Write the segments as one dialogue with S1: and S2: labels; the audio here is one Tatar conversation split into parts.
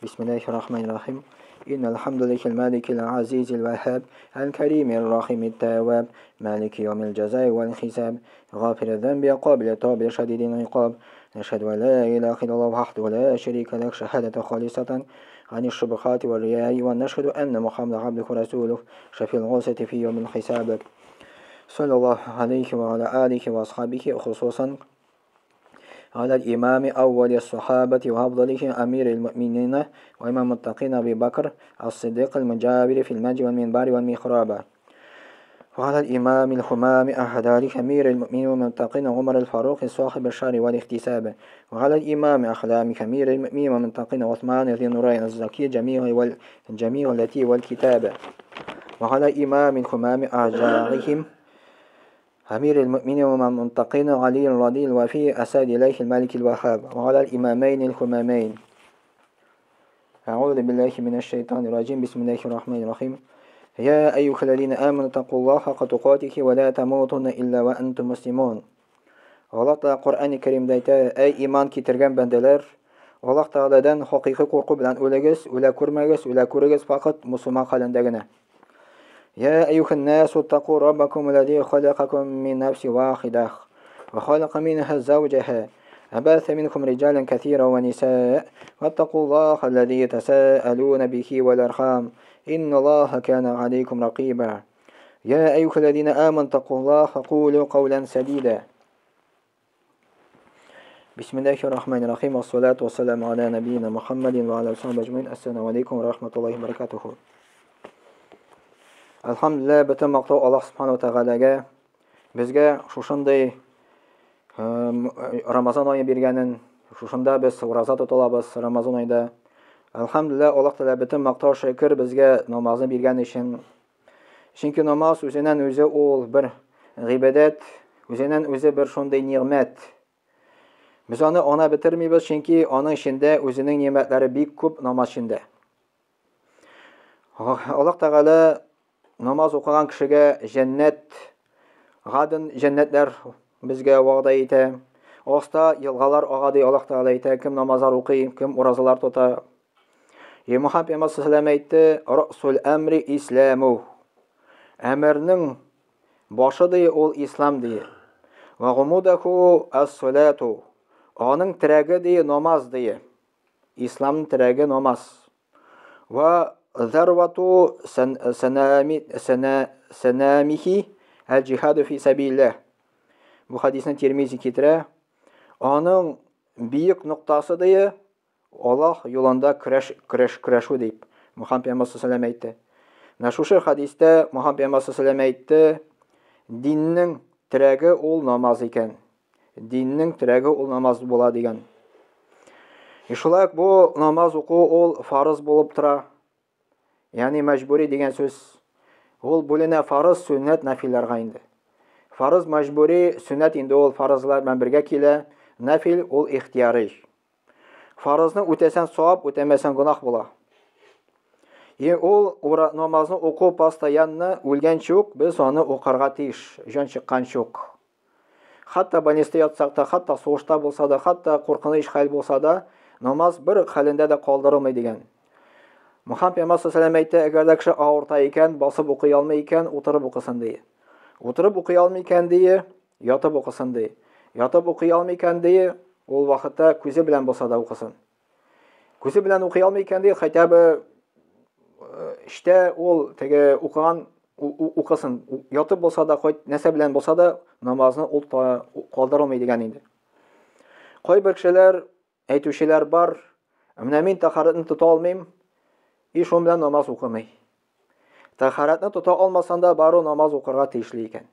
S1: بسم الله الرحمن الرحيم. إن الحمد لله المالك العزيز الوهاب الكريم الرحيم التواب مالك يوم الجزاء والحساب غافر الذنب قابل التوب شديد العقاب. نشهد أن لا إله إلا الله وحده لا شريك له شهادة خالصة عن الشبهات والرياء، ونشهد أن محمدا عبده ورسوله شفيع الغوثة في يوم الحساب، صلى الله عليه وعلى آله وأصحابه، خصوصا على الإمام أول الصحابة وأفضله أمير المؤمنين وإمام المتقين أبي بكر الصديق المجاور في المنج والمنبر والمحراب، وعلى الإمام الهمام أحداره أمير المؤمنين والمتقين عمر الفاروق صاحب الشر والاحتساب، وعلى الإمام أخلام أمير المؤمنين والمتقين عثمان ذي النورين الزكي جميع والجميع التي والكتاب، وعلى الإمام الهمام أجارهم أمير المؤمنين والمتقين علي الرضي الوفي أسد إليه الملك الوهاب، وعلى الإمامين الهمامين. أعوذ بالله من الشيطان الرجيم. بسم الله الرحمن الرحيم. يا أيها الذين آمنوا اتقوا الله حق تقاته ولا تموتن إلا وأنتم مسلمون. Аллаһ Тәгалә Коръәни Кәримдә әйтә: Әй иман китергән бәндәләр, Аллаһ Тәгаләдән хакыйкый курку белән үлегез, үлә күрмәгез, үлә күрегез факат мусульман хәлендә генә. يا أيها الناس اتقوا ربكم الذي خلقكم من نفس واحدة وخلق منها زوجها وبث منكم رجالا كثيرا ونساء واتقوا الله الذي تساءلون به والأرحام إن الله كان عليكم رقيبا. يا أيها الذين آمنوا اتقوا الله وقولوا قولا سديدا. بسم الله الرحمن الرحيم، والصلاة والسلام على نبينا محمد وعلى آله وصحبه أجمعين. السلام عليكم ورحمة الله وبركاته. Әлхәмдүлилләһ, бөтен мактау Аллаһ Субхану Тәгаләгә, безгә шушындый Рамазан ае биргәнен, шушында без ураза тоталабыз Рамазан айда. Әлхәмдүлилләһ, Аллаһ Тәгалә бөтен мактау шөкер безгә намазны биргән өчен. Чөнки намаз үзеннән үзе ул бер гыйбадәт, үзеннән үзе бер шундый нигъмәт. Без аны ана бетермибез, чөнки аның эчендә үзенең нигъмәтләре бик күп намаз эчендә. Аллаһ Тәгалә намаз укыган кешегә җәннәт, гадын җәннәтләр безгә вәгъдә итә. Аста елгалар ага ди Аллаһ Тәгалә әйтә, кем намазлар укый, кем уразалар тота. И Мухаммад пәйгамбәр саллаллаху алейһи әйтте, Расул әмри исламу. Әмернең башы ди ул ислам ди. Ва гумудаху ас-салату. Аның терәге ди намаз ди. Исламның терәге намаз. Ва зарвату санами сана санамихи әл-җихаду фи сабилилләһ. Бу хадисны Тирмизи китерә. Аның бөек ноктасы ди Аллаһ юлында көрәш көрәш көрәшү дип Мухаммад пәйгамбәр саллаллаху әйтте. Менә шушы хадистә Мухаммад пәйгамбәр саллаллаху әйтте, диннең терәге ул намаз икән. Диннең терәге ул намаз була дигән. И шулай ук бу намаз уку ул фарыз булып тора. Ягъни мәҗбүри дигән сүз. Ул бүленә фарыз, сөннәт, нафилләргә инде. Фарыз мәҗбүри, сөннәт инде ул фарызлар белән бергә килә, нафил ул ихтиярый. Фарызны үтәсәң савап, үтәмәсәң гөнаһ була. И ул намазны уку постоянно үлгәнче үк без аны укырга тиеш, җан чыкканчы үк. Хәтта больниста ятсак та, хәтта сугышта булса да, хәтта куркыныч хәл булса да, намаз бер хәлендә дә калдырылмый дигән. Мухаммад пәйгамбәр саллаллаху алейһи әйтте, әгәр дә кеше авырта икән, басып укый алмый икән, утырып укысын ди. Утырып укый алмый икән ди, ятып укысын ди. Ятып укый алмый икән ди, ул вакытта күзе белән булса да укысын. Күзе белән укый алмый икән ди, хотя бы эштә ул теге укыган укысын, ятып булса да, хоть нәрсә белән булса да, намазны ул калдырылмый дигән инде. Кайбер кешеләр әйтүчеләр бар, менә мин тәһарәтне тота алмыйм, и шуның белән намаз укымый. Тәһарәтне тота алмасаң да, бары намаз укырга тиешле икән.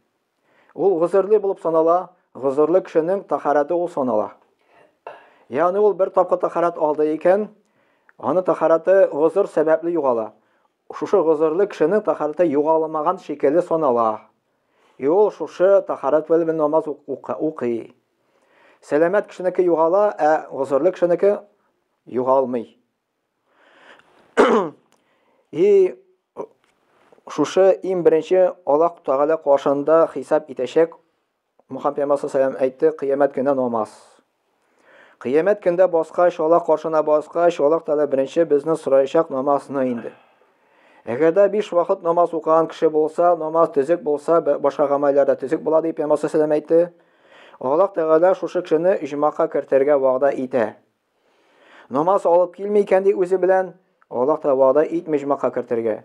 S1: Ул гозерле булып санала, гозерле кешенең тәһарәте ул санала. Ягъни ул бер тапкыр тәһарәт алды икән, аны тәһарәте гозер сәбәпле югала. Шушы гозерле кешенең тәһарәте югалмаган шикелле санала. И ул шушы тәһарәт белән намаз укый. Сәламәт кешенеке югала, ә гозерле кешенеке югалмый. И шушы иң беренче Аллаһ Тәгалә каршында хисап итәчәк Мухаммад пәйгамбәр саллаллаху алейһи әйтте, кыямәт көнендә намаз. Кыямәт көндә баскач, Аллаһ каршына баскач, Аллаһ Тәгалә беренче безне сораячак намазны инде. Әгәр дә биш вакыт намаз укыган кеше булса, намаз төзек булса, башка гамәлләр дә төзек була дип Пәйгамбәр саллаллаһу әйтте. Аллаһ Тәгалә шушы кешене иҗмака кертергә вәгъдә итә. Намаз алып килми икән ди үзе белән, Аллаһ та вәгъдә итми иҗмака кертергә.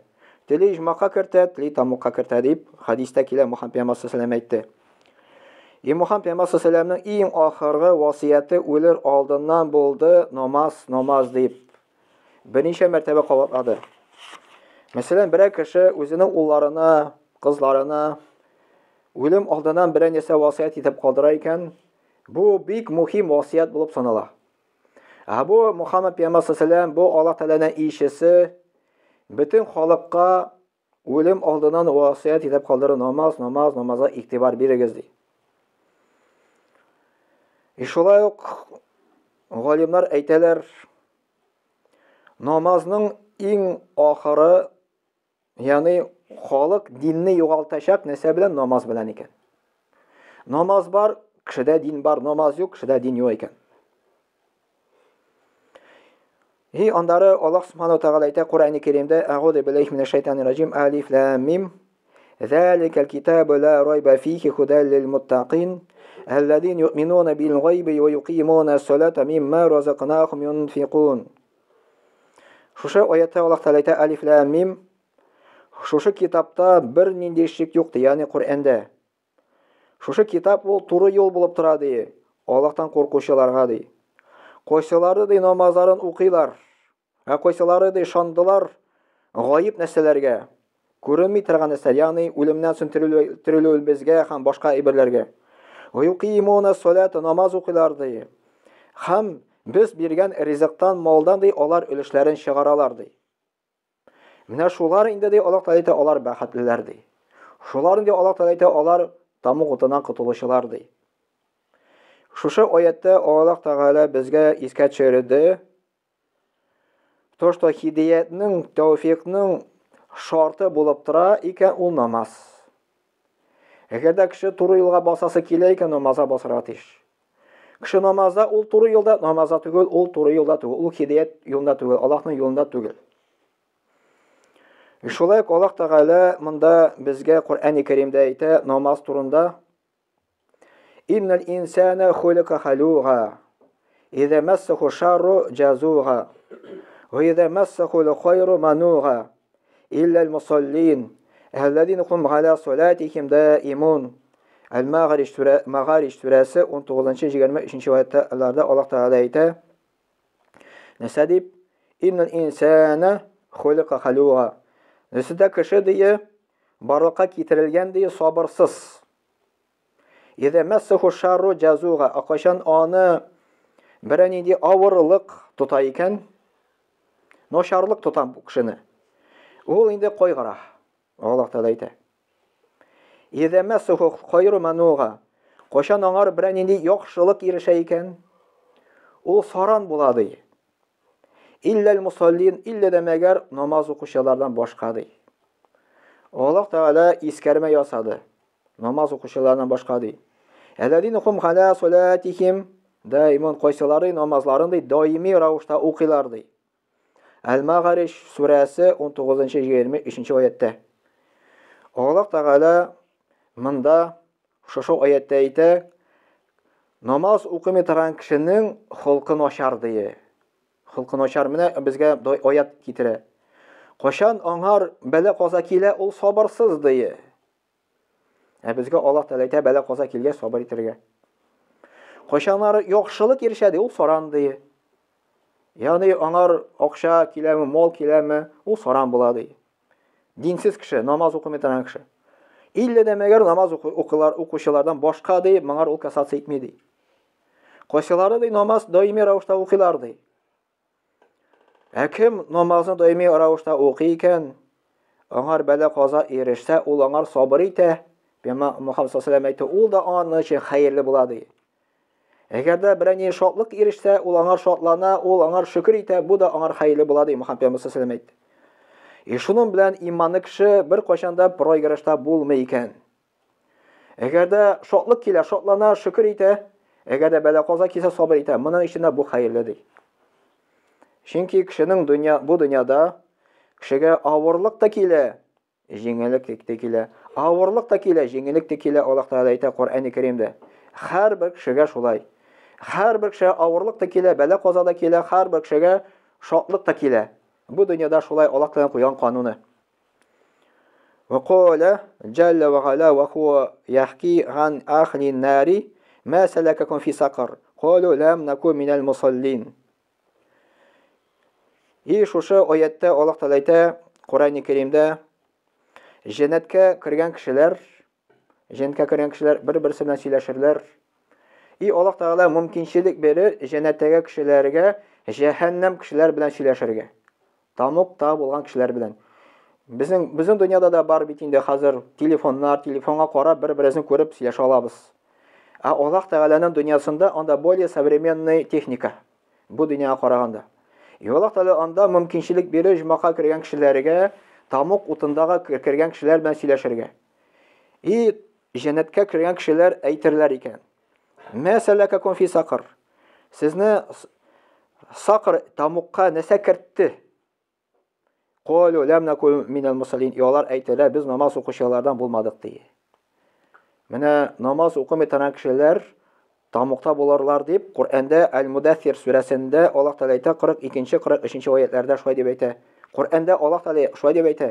S1: Тели иҗмака кертә, тели тамукка кертә дип хәдистә килә Мухаммад пәйгамбәр саллаллаһу әйтте. И Мухаммад пәйгамбәр саллаллаһу иң ахыргы васыяте үлер алдыннан булды намаз, намаз дип. Берничә мәртәбә кабатлады. Мәсәлән, берәр кеше үзенең улларына, кызларына үлем алдыннан берәр нәрсә васыять итеп калдыра икән, бу бик мөһим васыять булып санала. Ә бу Мухаммад пәйгамбәр саллаллаһу бу Аллаһ Тәгаләнең илчесе бөтен халыкка үлем алдыннан васыять итеп калдыру намаз, намаз, намазга игътибар бирегез ди. И шулай ук галимнар әйтәләр, намазның иң ахыры Ягъни халык динне югалтачак нәрсә белән? Намаз белән икән. Намаз бар, кешедә дин бар, намаз юк, кешедә дин юк икән. И андары Аллаһ Субхану Тәгалә әйтә Коръәни Кәримдә: "Әгуду биллаһи минәш шайтанир раҗим, алиф лам мим. Заликал китабу ла райба фихи худал лил муттакин, аллазина юъминуна бил гайби ва юкимуна ас-салата мимма разакнахум юнфикун." Шушы аятта Аллаһ Тәгалә әйтә, Алиф лам мим. Шушы китапта бер нинди шик юк ди, ягъни Коръәндә. Шушы китап ул туры юл булып тора ди, Аллаһтан куркучыларга ди. Кайсылары ди намазларын укыйлар, ә кайсылары ди шандылар гаеп нәрсәләргә. Күренми торган нәрсә, ягъни үлемнән соң терелүебезгә һәм башка әйберләргә. Юкимуна салата намаз укыйлар ди. Һәм без биргән ризыктан, малдан ди, алар өлешләрен чыгаралар ди. Менә шулар инде ди, Аллаһ Тәгалә әйтә, алар бәхетлеләр ди. Шулар инде Аллаһ Тәгалә әйтә, алар тамук утыннан котылучылар ди. Шушы аятта Аллаһ Тәгалә безгә искә төшерде, То, что хидиятның, тәүфикның шарты булып тора икән, ул намаз. Әгәр дә кеше туры юлга басасы килә икән, намазга басарга тиеш. Кеше намазда ул туры юлда, намазда түгел, ул туры юлда түгел, ул хидият юлында түгел, Аллаһның юлында түгел. Шулай ук Аллаһ Тәгалә монда безгә Коръәни Кәримдә әйтә намаз турында. Иннал инсана хулика халуга. Иза массаху шарру джазуга. Ва иза массаху хайру мануга. Илля аль-мусаллин. Аллазина хум аля салатихим даимун. Әл-Мәгариш сүрә, Мәгариш сүрәсе 19-23 аятларда Аллаһ Тәгалә әйтә. Нәрсә дип? Иннал инсана хулика халуга. Нәрсәдә кеше дие барлыкка китерелгән дие сабырсыз. Изә мәссәху шарру җазуга, ә кайчан аны берәр нинди авырлык тота икән, начарлык тота бу кешене. Ул инде кайгыра. Аллаһ Тәгалә әйтә. Изә мәссәху хайру мануга. Кайчан аңар берәр нинди яхшылык ирешә икән, ул саран була ди. Илләл мусаллин, иллә дә мәгәр намаз укучылардан башка ди. Аллаһ Тәгалә искәрмә ясады. Намаз укучылардан башка ди. Әлләзина хум галя салатихим даимун кайсылары намазларын ди даими рәвештә укыйлар ди. Әл-Мәгариш сүрәсе 19-23 аятта. Аллаһ Тәгалә монда шушы аятта әйтә, намаз укымый торган кешенең холкы начар ди. Холкы начар менә безгә аят китерә. Кайчан аңар бәла каза килә, ул сабырсыз ди. Ә безгә Аллаһ Тәгалә әйтә, бәла каза килгәч сабыр итәргә. Кайчаннары яхшылык ирешә ди, ул саран ди. Ягъни аңар акча киләме, мал киләме, ул саран була ди. Динсез кеше, намаз укымый торган кеше. Иллә дә мәгәр намаз укылар, укучылардан башка ди, моңар ул касаться итми ди. Кайсылары ди намаз даими рәвештә укыйлар ди. Ә кем намазны даими рәвештә укый икән, аңар бәла каза ирешсә, ул аңар сабыр итә. Пәйгамбәр Мухаммад саллаллаху әйтте, ул да аңар өчен хәерле була ди. Әгәр дә берәр ни шатлык ирешсә, ул аңар шатлана, ул аңар шөкер итә, бу да аңар хәерле була ди Мухаммад пәйгамбәр саллаллаху әйтте. И шуның белән иманлы кеше бер кайчан да проигрышта булмый икән. Әгәр дә шатлык килә, шатлана, шөкер итә. Әгәр дә бәла-каза килсә, сабыр итә. Моның өчен дә бу хәерле ди. Чөнки кешенең дөнья, бу дөньяда кешегә авырлык та килә, җиңеллек тә килә. Авырлык та килә, җиңеллек тә килә, Аллаһ Тәгалә әйтә Коръәни Кәримдә. Һәрбер кешегә шулай. Һәрбер кешегә авырлык та килә, бәла-каза да килә, һәрбер кешегә шатлык та килә. Бу дөньяда шулай Аллаһ Тәгалә куйган кануны. وقال جل وعلا وهو يحكي عن أهل النار ما سلككم في سقر قالوا لم نكن من المصلين. И шушы аятта Аллаһ Тәгалә әйтә, Коръәни Кәримдә җәннәткә кергән кешеләр, җәннәткә кергән кешеләр бер-берсе белән сөйләшерләр. И Аллаһ Тәгалә мөмкинчелек бирер җәннәттәге кешеләргә җәһәннәм кешеләр белән сөйләшергә. Тамукта булган кешеләр белән. Безнең безнең дөньяда да бар бит инде хәзер телефоннар, телефонга карап бер-беребезне күреп сөйләшә алабыз. Ә Аллаһ Тәгаләнең дөньясында анда более современный техника. Бу дөньяга караганда. И Аллаһ Тәгалә анда мөмкинчелек бирер җомака кергән кешеләргә, тамук утындагы кергән кешеләр белән сөйләшергә. И җәннәткә кергән кешеләр әйтерләр икән. Мәсәләкәкум фи сакыр. Сезне сакыр тамукка нәрсә кертте? Калу ләм наку минәл мусаллин. И алар әйтәләр, без намаз укучылардан булмадык ди. Менә намаз укымый торган кешеләр тамукта булырлар дип, Коръәндә Әл-Мудассир сүрәсендә Аллаһ Тәгалә әйтә, 42-43 аятларда шулай дип әйтә. Коръәндә Аллаһ Тәгалә шулай дип әйтә.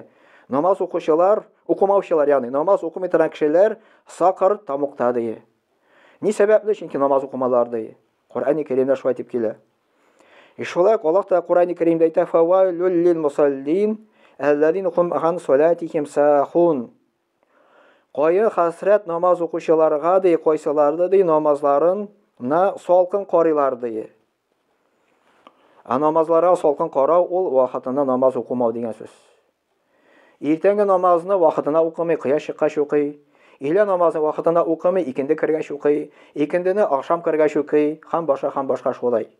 S1: Намаз укучылар, укымаучылар, ягъни намаз укымый торган кешеләр сакыр тамукта ди. Ни сәбәпле? Чөнки намаз укымалар ди. Коръәни Кәримдә шулай дип килә. И шулай ук Аллаһ Тәгалә Коръәни Кәримдә әйтә: "Фавайлул лил мусаллин аллазина хум ан салатихим сахун." Кайы хәсрәт намаз укучыларга ди, кайсыларды ди намазларын на салкын карыйлар ди. Ә намазларга салкын карау ул вакытында намаз укымау дигән сүз. Иртәнге намазны вакытында укымый, кояш чыккач укый. Өйлә намазын вакытында укымый, икенде кергәч укый. Икендене ахшам кергәч укый, һәм башка һәм башка шулай.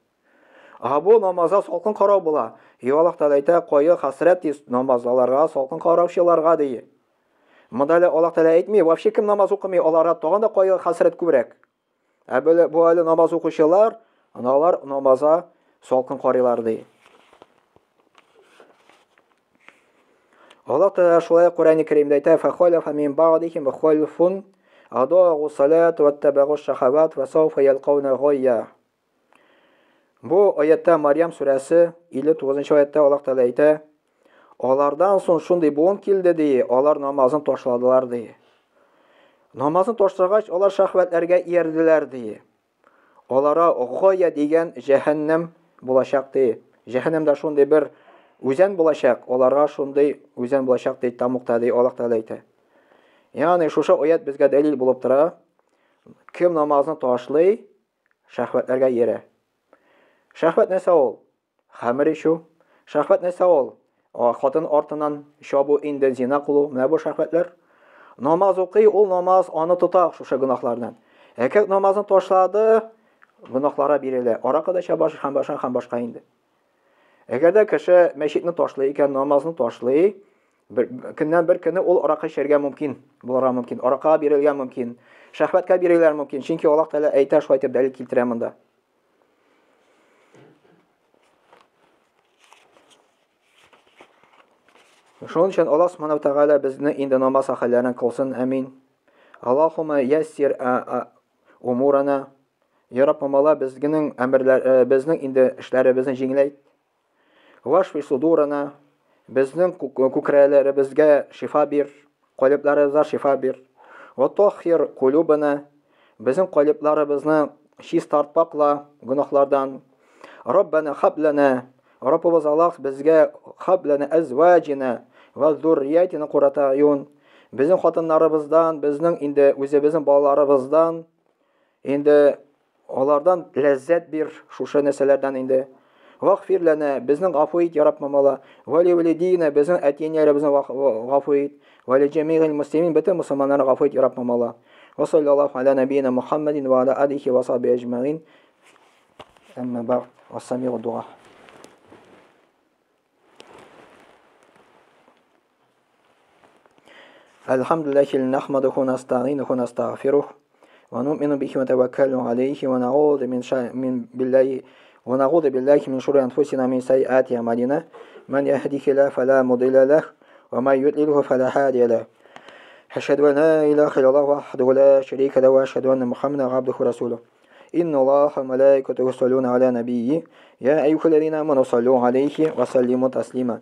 S1: Ә бу намазга салкын карау була. И Аллаһ Тәгалә әйтә, кайгы хәсрәт ди намазларга салкын караучыларга ди. Монда әле Аллаһ Тәгалә әйтми, вообще кем намаз укымый, аларга тагын да кайгы хәсрәт күбрәк. Ә бу, бу әле намаз укучылар, аналар намаза салкын карыйлар ди. Аллаһ Тәгалә шулай Коръәни Кәримдә әйтә: "Фахалафа мин бa'дихим халфун адау салат ваттабагу шахават ва сауфа ялкауна гайя". Бу аятта Марьям сүрәсе 59 аятта Аллаһ Тәгалә әйтә: Алардан соң шундый буын килде ди, алар намазын ташладылар ди. Намазын ташлагач, алар шәһвәтләргә иярделәр ди. Алара гая дигән җәһәннәм булачак ди. Җәһәннәмдә шундый бер үзән булачак, аларга шундый үзән булачак ди, тамукта ди, Аллаһ Тәгалә әйтә. Ягъни шушы аят безгә дәлил булып тора. Кем намазны ташлый, шәһвәтләргә иярә. Шәһвәт нәрсә ул? Хәмер эчү. Шәһвәт нәрсә ул? Хатын артыннан чабу инде зина кылу. Менә бу шәһвәтләр. Намаз укый, ул намаз аны тота шушы гөнаһлардан. Әгәр намазын ташлады, гөнаһлара бирелә. Аракы да чаба һәм башка һәм башка инде. Әгәр дә кеше мәчетне ташлый икән, намазны ташлый, бер, көннән бер көне ул аракы эчәргә мөмкин, булырга мөмкин, аракыга бирелгән мөмкин, шәһвәткә бирелгән мөмкин. Чөнки Аллаһ Тәгалә әйтә, шулай итеп дәлил китерә монда. Шуның өчен Аллаһ Субхану Тәгалә безне инде намаз әһелләрен кылсын, амин. Аллаһумма яссир умурана. Я Раббым Алла, безнең әмерләр, э, безнең инде эшләребезне җиңеләйт. Вашфи судурана, безнең күкрәләребезгә шифа бир, калебларыбызга шифа бир. Ва таххир кулубана, безнең калебларыбызны чистарт, пакла гөнаһлардан. Раббана хаб лана, Раббыбыз Аллаһ безгә хаб лана әзваҗина ва зурриятина курата аюн. Безнең хатыннарыбыздан, безнең инде үзебезнең балаларыбыздан инде алардан ләззәт бир шушы нәрсәләрдән инде. Вагфир ләнә, безнең гафу ит, я Раббым Алла. Ва ли валидина, безнең әти-әниләребезне гафу ит. Ва ли җәмигыйл муслимин, бөтен мусульманнарны гафу ит, я Раббым Алла. Ва саллаллаху аля набийна Мухаммадин ва аля алихи ва сахби әҗмәгин. Әмма бәгъд, ва самигу дуа. الحمد لله نحمده ونستعينه ونستغفره. ونؤمن به ونتوكل عليه ونعوذ من من بالله ونعوذ بالله من شرور أنفسنا من سيئات أعمالنا من يهده الله فلا مضل له ومن يضلله فلا هادي له أشهد أن لا إله إلا الله وحده لا شريك له وأشهد أن محمدا عبده ورسوله إن الله وملائكته يصلون على نبيه يا أيها الذين آمنوا صلوا عليه وسلموا تسليما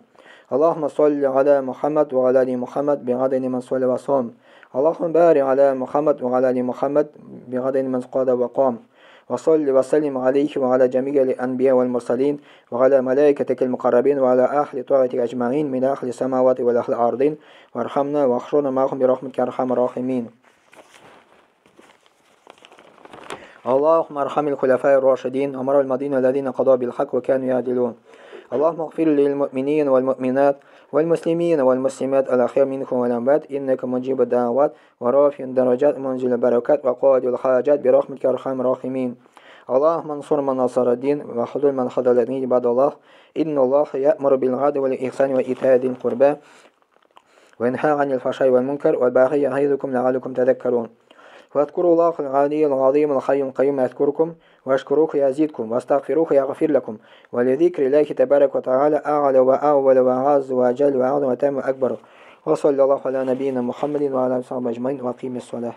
S1: اللهم صل على محمد وعلى آل محمد بعدد من صلى وصام اللهم بارك على محمد وعلى آل محمد بعدد من قاد وقام وصل وسلم عليه وعلى جميع الأنبياء والمرسلين وعلى ملائكتك المقربين وعلى أهل طاعتك أجمعين من أهل السماوات والأهل الأرضين وارحمنا واحشرنا معهم برحمتك أرحم الراحمين. اللهم ارحم الخلفاء الراشدين أمراء المدينة الذين قضوا بالحق وكانوا يعدلون. اللهم اغفر للمؤمنين والمؤمنات والمسلمين والمسلمات الأحياء منكم والأموات إنك مجيب الدعوات ورافع الدرجات منزل البركات وقاضي الحاجات برحمتك أرحم الراحمين. اللهم انصر من نصر الدين وخذل من خذل الدين. عباد الله، إن الله يأمر بالعدل والإحسان وإيتاء ذي القربى وينهى عن الفحشاء والمنكر والبغي يعظكم لعلكم تذكرون. واذكروا الله العلي العظيم الحي القيوم يذكركم واشكروه يزيدكم واستغفروه يغفر لكم ولذكر الله تبارك وتعالى أعلى وأول وأعز وأجل وأعظم وأتم وأكبر. وصلى الله على نبينا محمد وعلى آله وصحبه أجمعين وأقيم الصلاة.